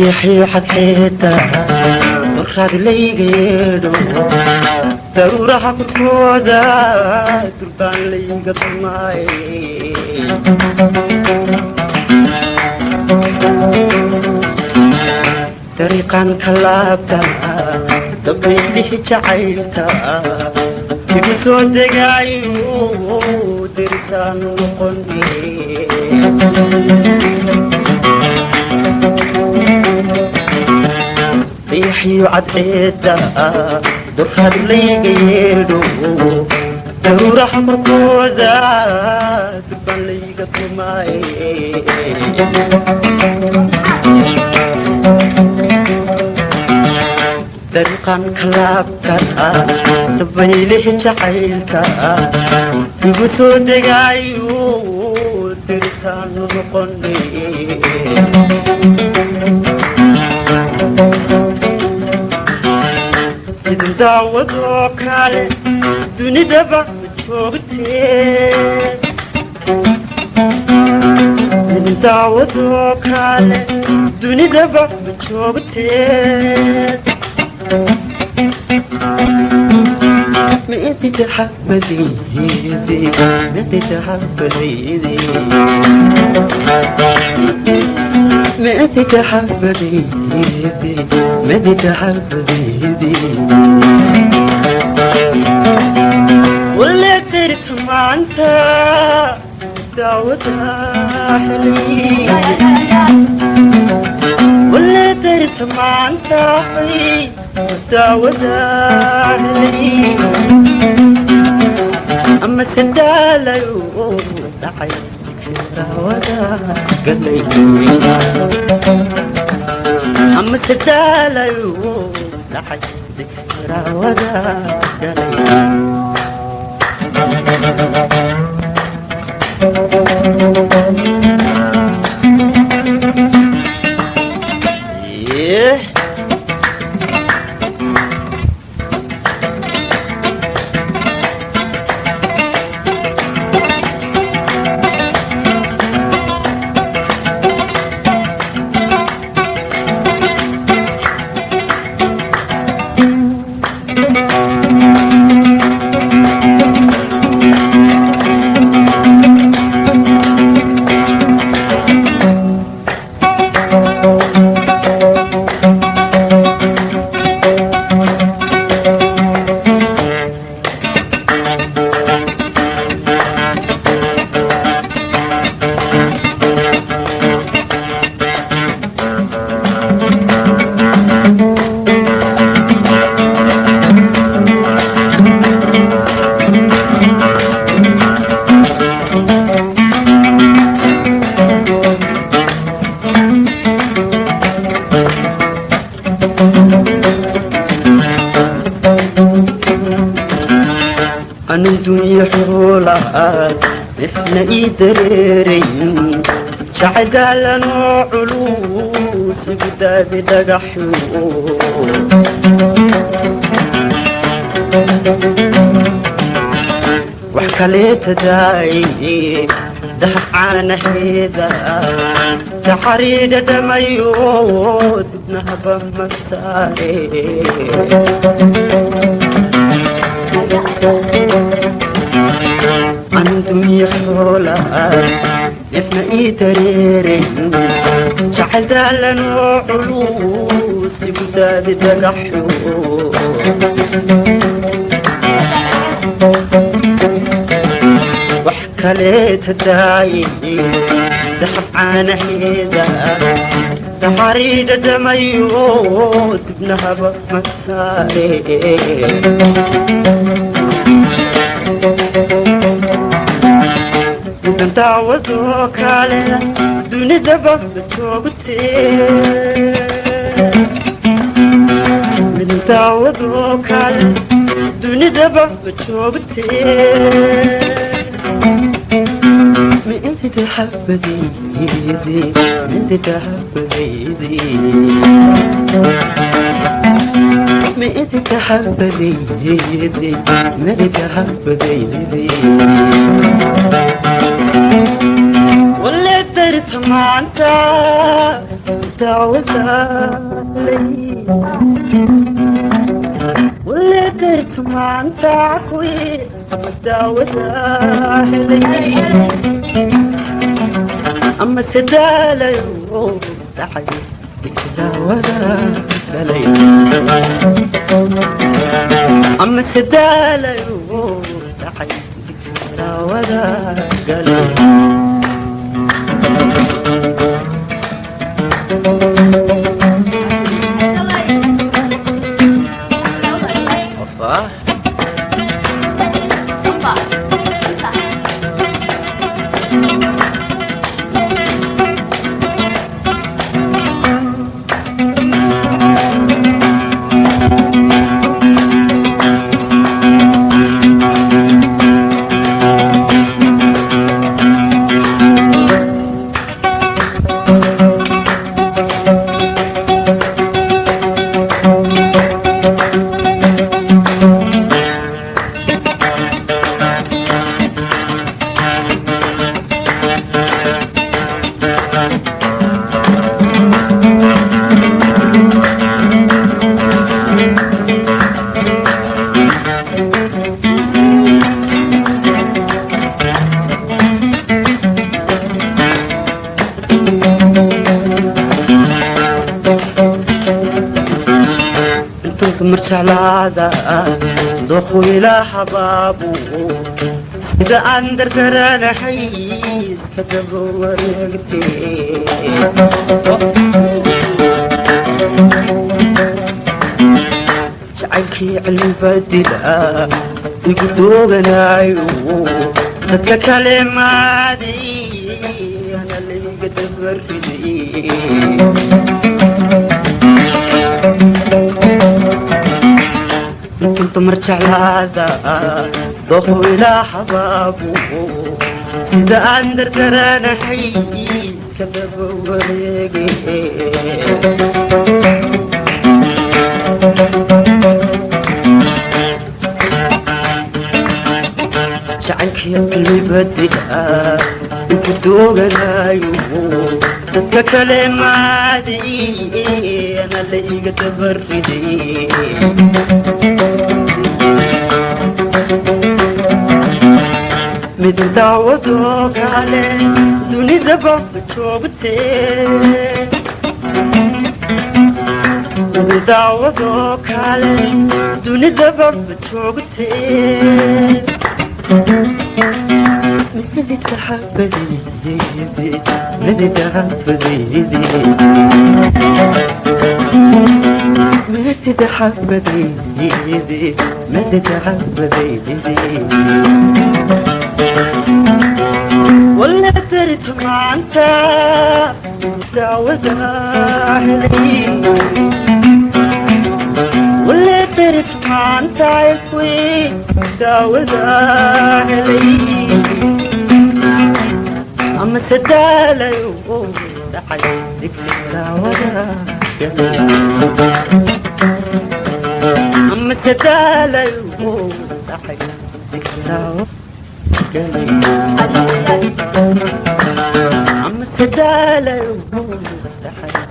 Dayaxiyo xadxeeda duraad layga yeedho, daruuraha korkooda durbaan layga dumaaye. Dariiqan ka laabta dabaylihi jacaylka igu soo degaayo, derisaanu noqone. Dayaxiyo cadceeda duraad layga yeedho, daruuraha korkooda durbaan layga tumaaye. Dariiqan ka laabta dabaylihi jacaylka igu soo degaayo, derisaanu noqone. Idin daawadoo kale dunidaba ma joogtee, idin daawadoo kale dunidaba ma joogtee. Ma inti taxabadaydi, ma inti taxabadaydi, ma inti taxabadaydi, ma inti taxabadaydi. Wala dirt maanta daawada helay, wala dirt maanta daawada helay, ama sadaalayo dhacay firawada galay, ama sadaalayo dhacay firawada galay. Yeah. Anun dunya xoolaad nifna ii dareerayn, jacayl daalanoo culus igu daadi dhagaxyo. Wax kaleeta daaye dahab caanaheeda taxariidha dhamayo, dibnahaba masaare. Anun dunya xoolaad nifna ii dareerayn, jacayl daalanoo culus igu daadi dhagaxyo. Wax kaleeta daaye dahab caanaheeda taxariidha dhamayo, dibnahaba masaare. Midan daawadoo kale dunidaba ma joogtee, midan daawadoo kale dunidaba ma joogtee. Ma inti taxabadaydi, ma inti taxabadaydi, ma inti taxabadaydi, ma inti taxabadaydi. Wala darta maanta. دعوتها لي واللي درت مع انت عكوي اما دعوتها لي اما سدالة يوم تحيي دعوتها لي اما سدالة يوم تحيي دعوتها لي دخو إلى حبابو إذا أندر ترانا حيز كتبوا ورقتي شعلكي علم بدلا يقدوغنا عيو تتك كلماتي أنا اللي قد برفدي كنت مرجع لهذا ضخو إلى حبابو إذا أندر ترانا حي كذب وريقي شعلك يا اللي بدلها انت دوغنايو تتكلم عادي أنا اللي قد بردي من دعوتك علي دوني ذبح بتشوبتي من دعوتك علي دوني ذبح بتشوبتي مدي تحبذي مدي تحبذي مدي تحبذي مدي تحبذي ولا درت مع انت دعوتها لي ولا درت مع انت عفوي دعوتها لي اما سدالة يوم تحيي دعوتها اما سدالة يوم تحيي دعوتها عم تدالى وتحيي